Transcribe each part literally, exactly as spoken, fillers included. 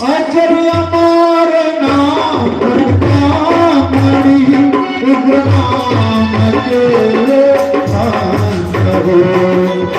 अचर अमर नाम परमामणि, उग्र नाम के अंत हो।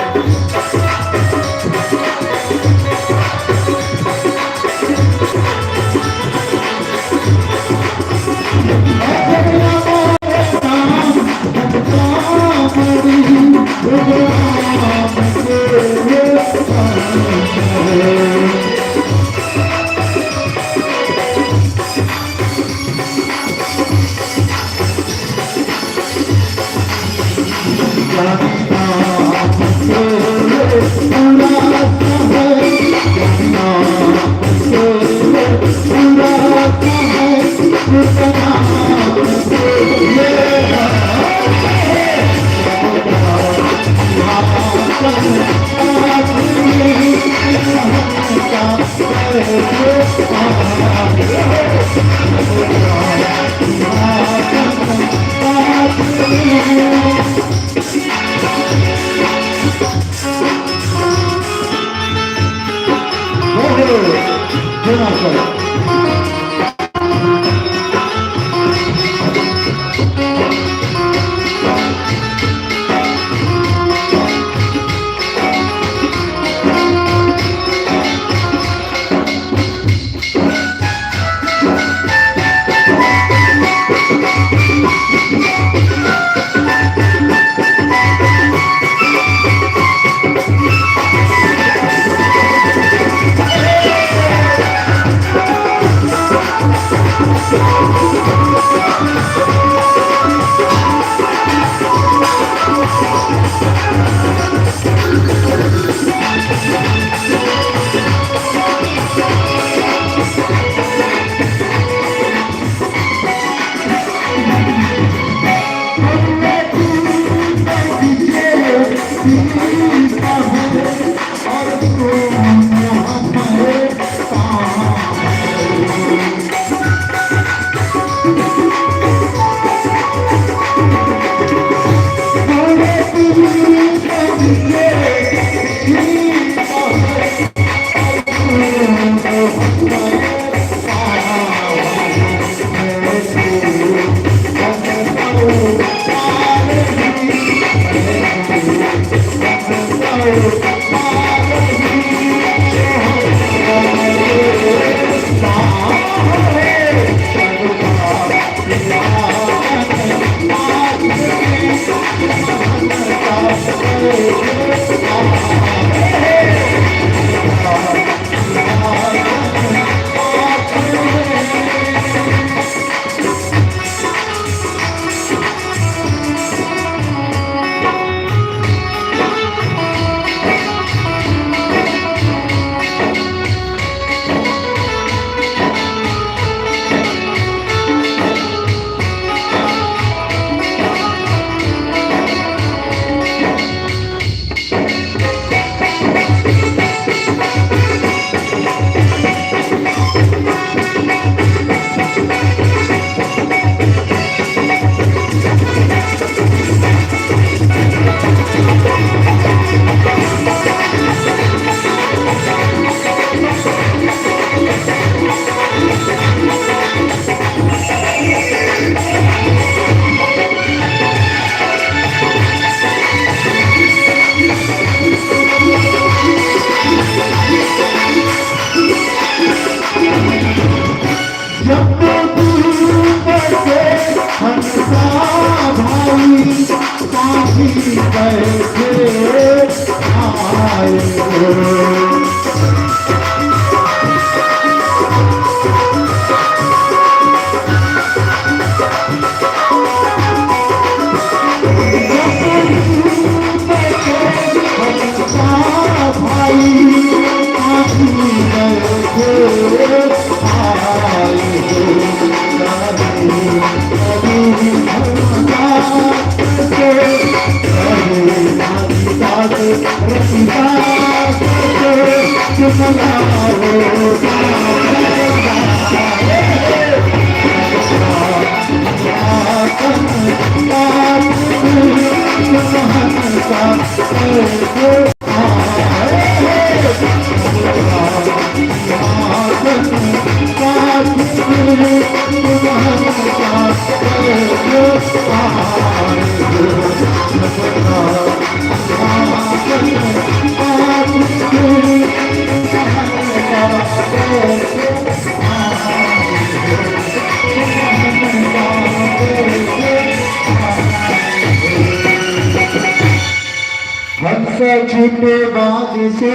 हंस छूटे बाज से,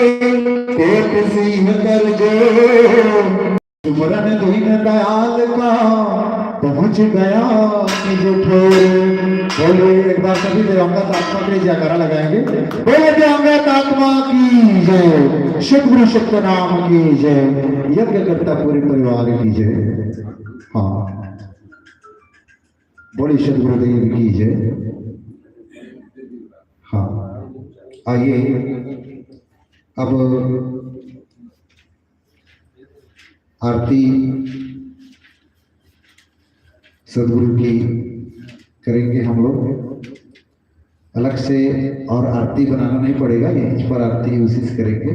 पेट सिंह कर दे। सुमरन दीन दयाल का, पहुंच गया निज ठोर। बोलिए एक बार सभी दिवंगत आत्मा के लिए जयकारा लगाएंगे। बोलिए दिवंगत आत्मा की जय, सतगुरु सतनाम की जय, यज्ञकर्ता पूरे परिवार की जय। हाँ, बोलिए सतगुरुदेव की जय। हाँ, आइए अब आरती सतगुरु की करेंगे हम लोग। अलग से और आरती बनाना नहीं पड़ेगा, यहीं पर आरती उसी से करेंगे।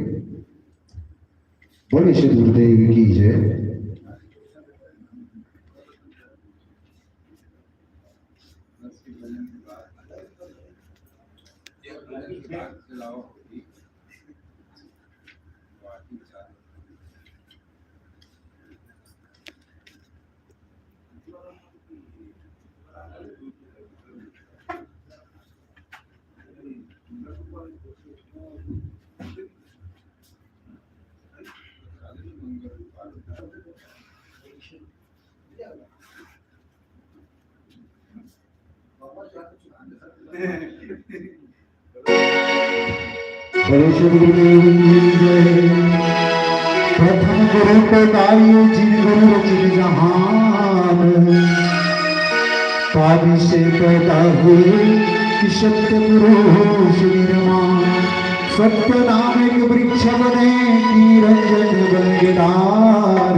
बोलिए सतगुरुदेव की जय। बोलो श्री गुरुदेव की जय। प्रथम गुरु को गाइए जिन गुरु रचित जहान। पानी से पैदा हुए कि सत्य पुरुष निर्माण। सत्य नाम एक वृक्ष बने कि रंजन बन गिटार।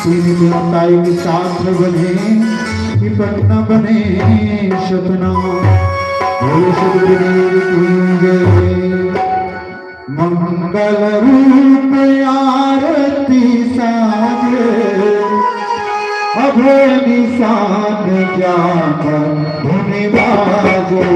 तीन गुण का एक साथ बने कि पटना बने सपना। बोलो सतगुरुदेव की जय। मंगल रूप आरती साजे, अभय निशान ज्ञान धुनि बाजे।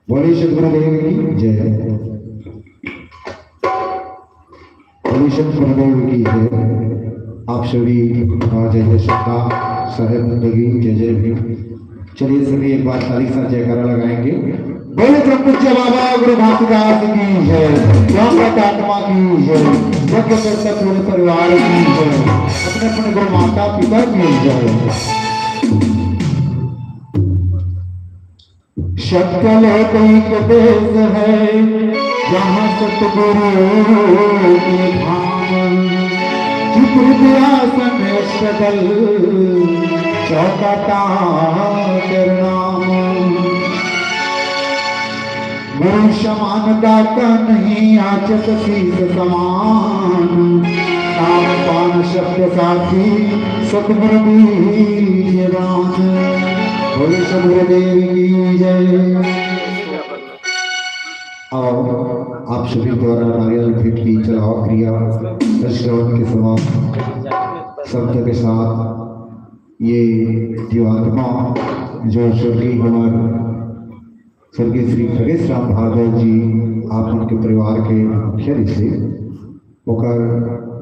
बोलिए सतगुरुदेव की जय। बोलिए सतगुरुदेव की जय। आप सभी, अ, जय जय सतनाम साहेब बंदगी, जय जय भीम। चलिए सभी एक बार ताली के साथ जयकारा लगाएंगे। बोले परम पूज्य बाबा गुरु घासीदास की जय, राम भक्त आत्मा की जय, यज्ञ करता पूरे परिवार की जय, अपने अपने गुरु माता पिता की जय। सत्य लोक एक देश है, जहाँ सतगुरु के धाम। चित्र दिया समय सदल चौकाता करनाम। गुरु समान दाता नहीं, आचक शीश समान। नाम पान सत्य साथी, सतगुरु बीज दान। बोले सतगुरुदेव की जय। आओ, आप सभी द्वारा नारियल भेंट की चढ़ावा क्रिया श्रवण के समाप्त शब्द के साथ ये जीवात्मा जो स्वर्गीय हमारे स्वर्गीय श्री खगेश राम भारद्वाज जी, आप उनके परिवार के मुखिया रिहिसे, ओकर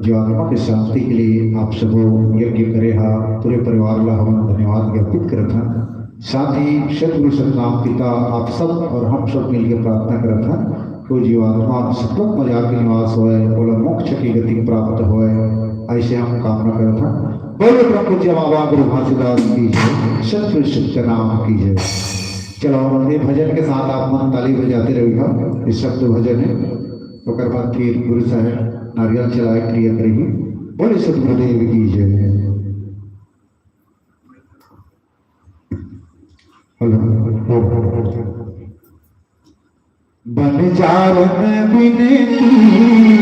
जीवात्मा के शांति के लिए आप सबो यज्ञ करे हा, पूरे परिवार ला हम धन्यवाद ज्ञापित करत हन। साथ ही सतगुरु सतनाम पिता आप सब और हम सब मिलके प्रार्थना करत हन कि जीवात्मा सतलोक में जाके निवास होए, ओला मोक्ष की गति प्राप्त होए, ऐसे हम कामना करत हन। बोलो परम पूज्य बाबा गुरु घासीदास की जय, सतगुरु सतनाम की जय। चलो, ये भजन के साथ आप मन ताली बजाते रहिएगा। ये शब्द भजन है, ओकर बाद फिर गुरु साहब नारियल चढ़ाए क्रिया करेगी। बोले सतगुरुदेव की जय। हेलो। बन जारन बिनती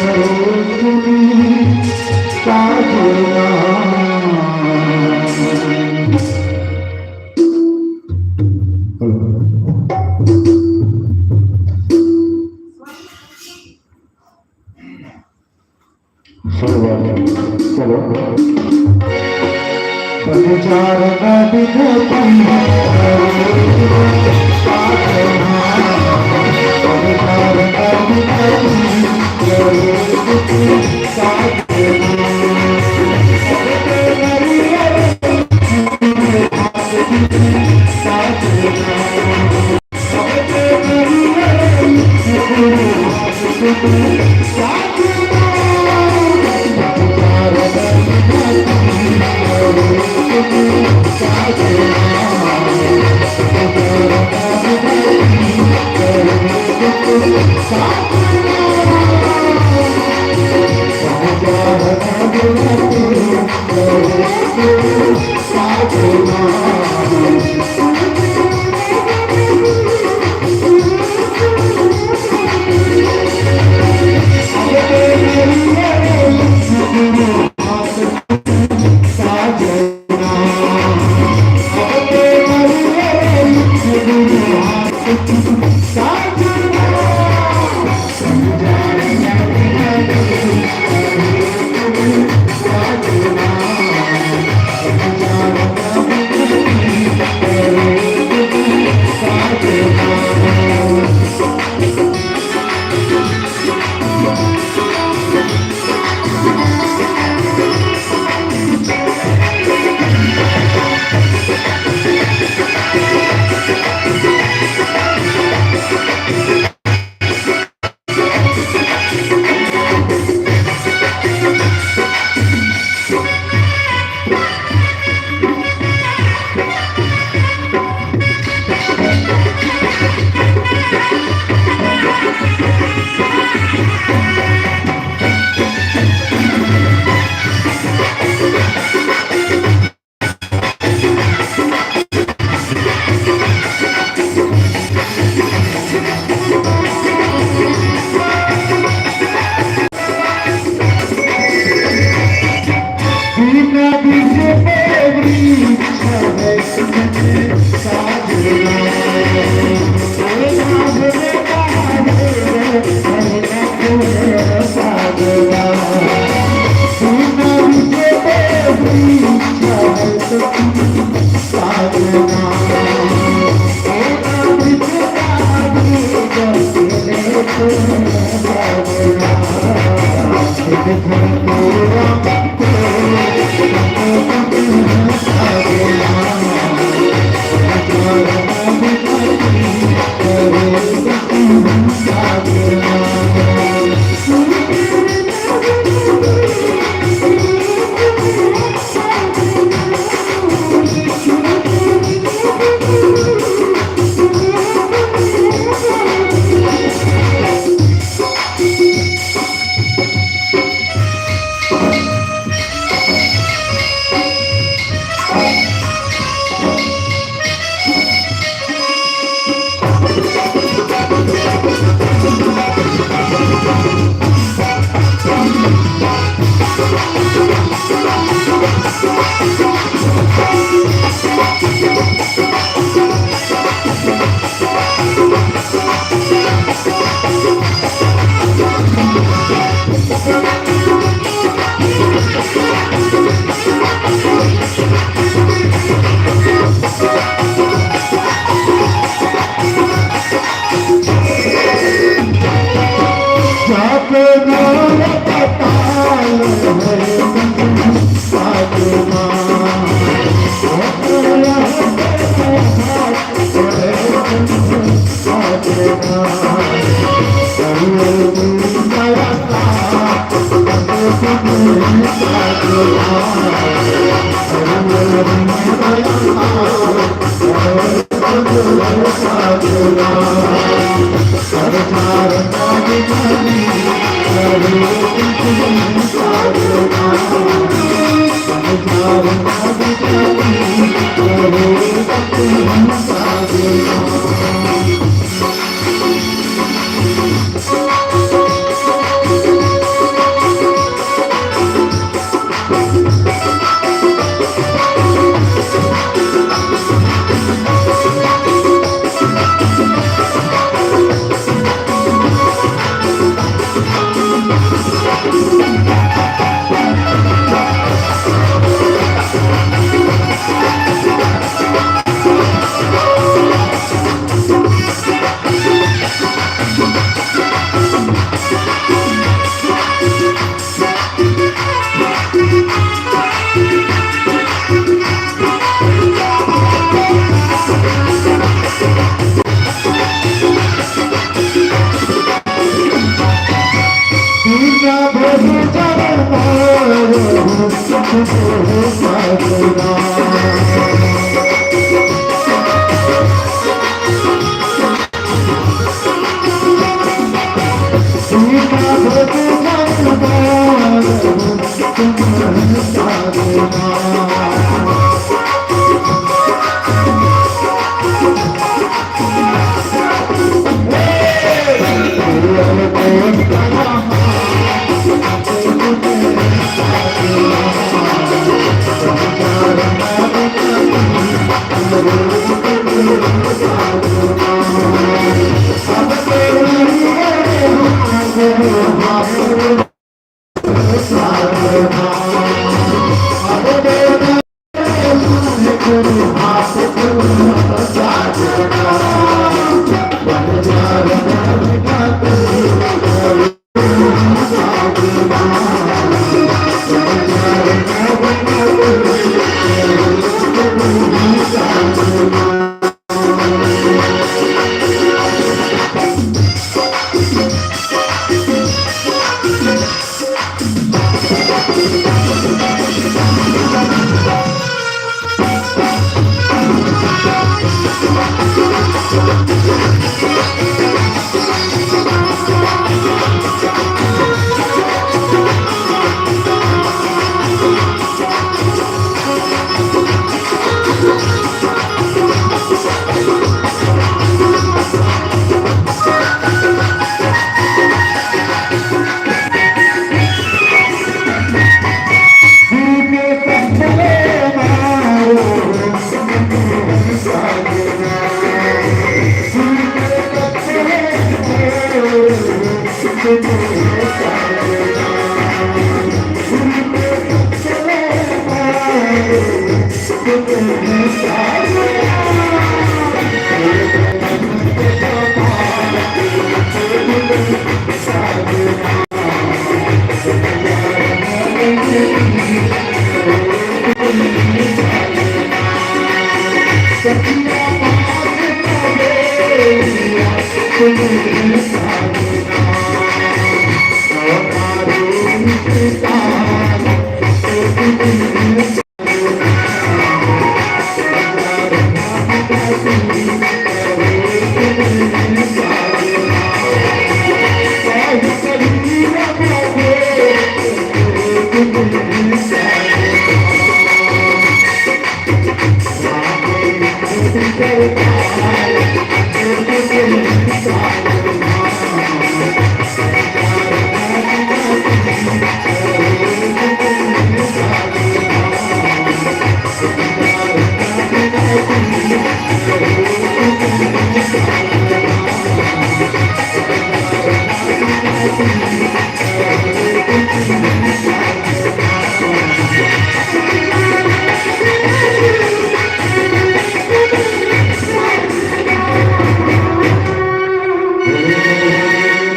करो सुनी साजना। हेलो। चलो।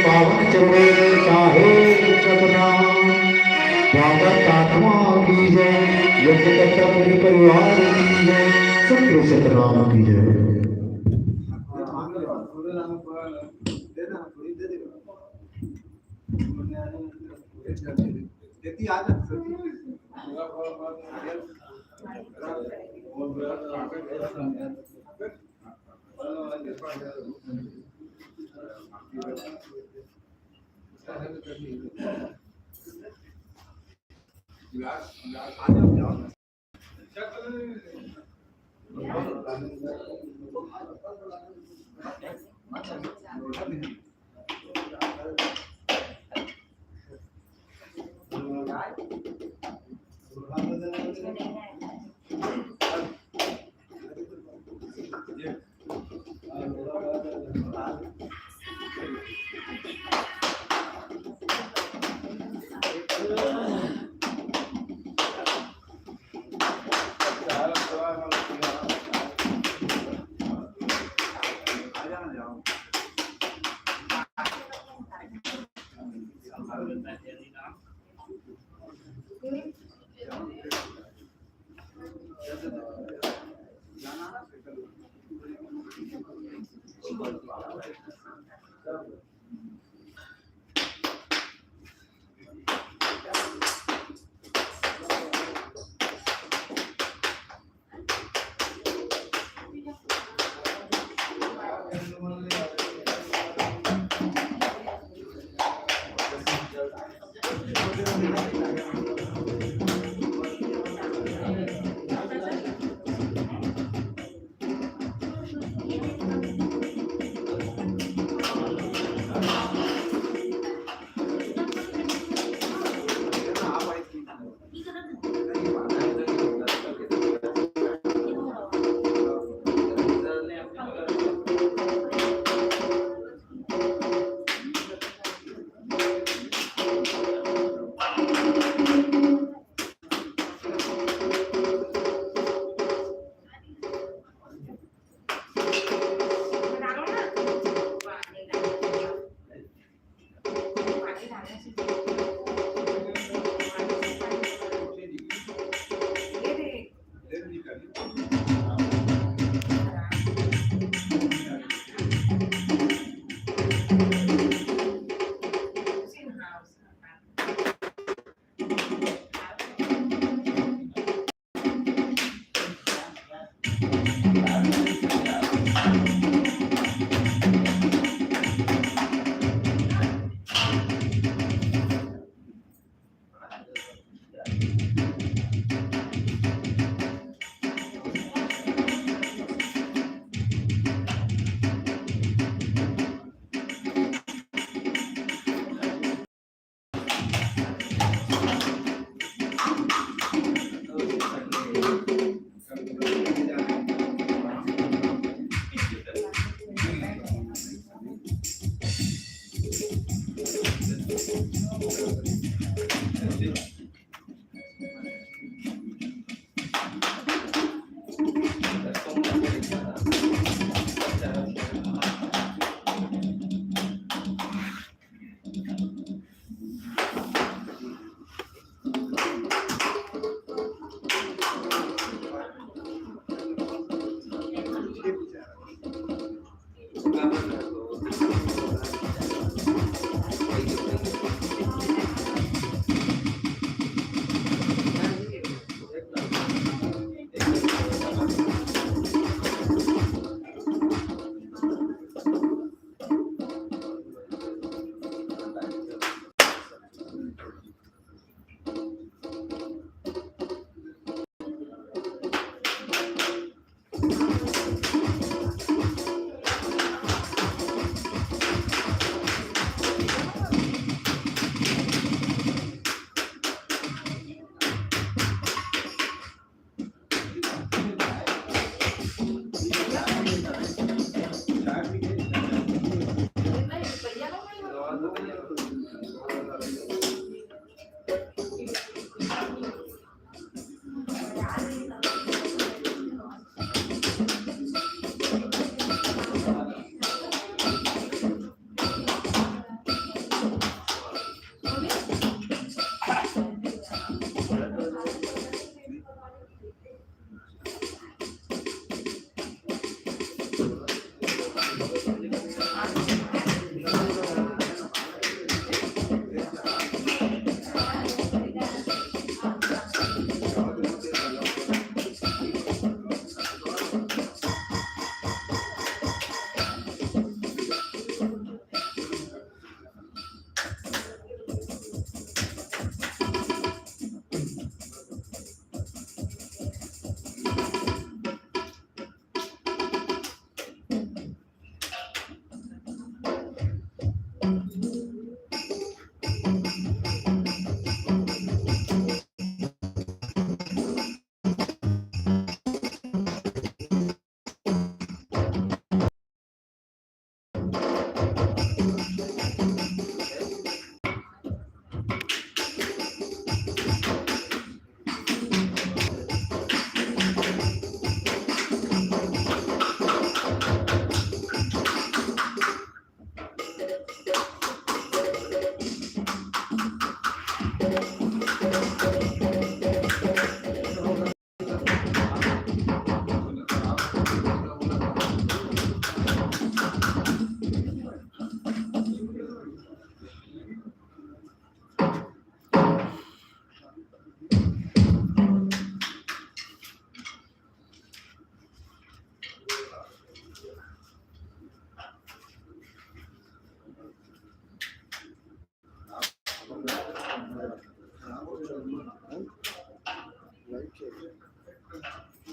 पावन चरणों में साहेब सतनाम। स्वागत आत्मा की जय, यज्ञकर्ता पूरे परिवार की जय, सतगुरु सतनाम की जय।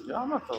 जाना तो।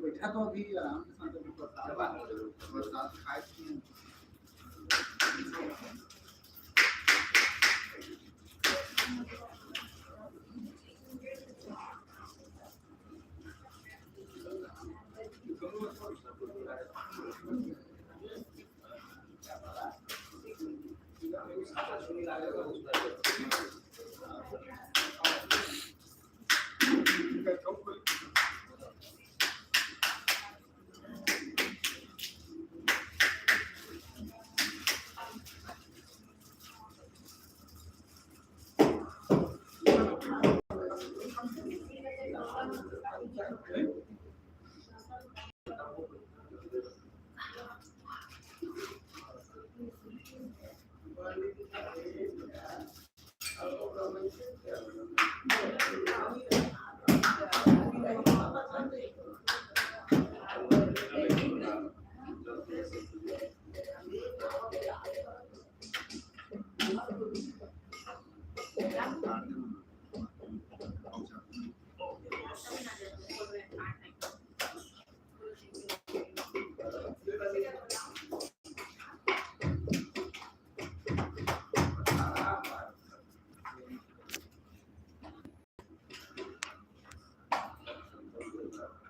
बैठा तो अभी आराम से, साथ में प्रसाद, प्रसाद खाए पिए।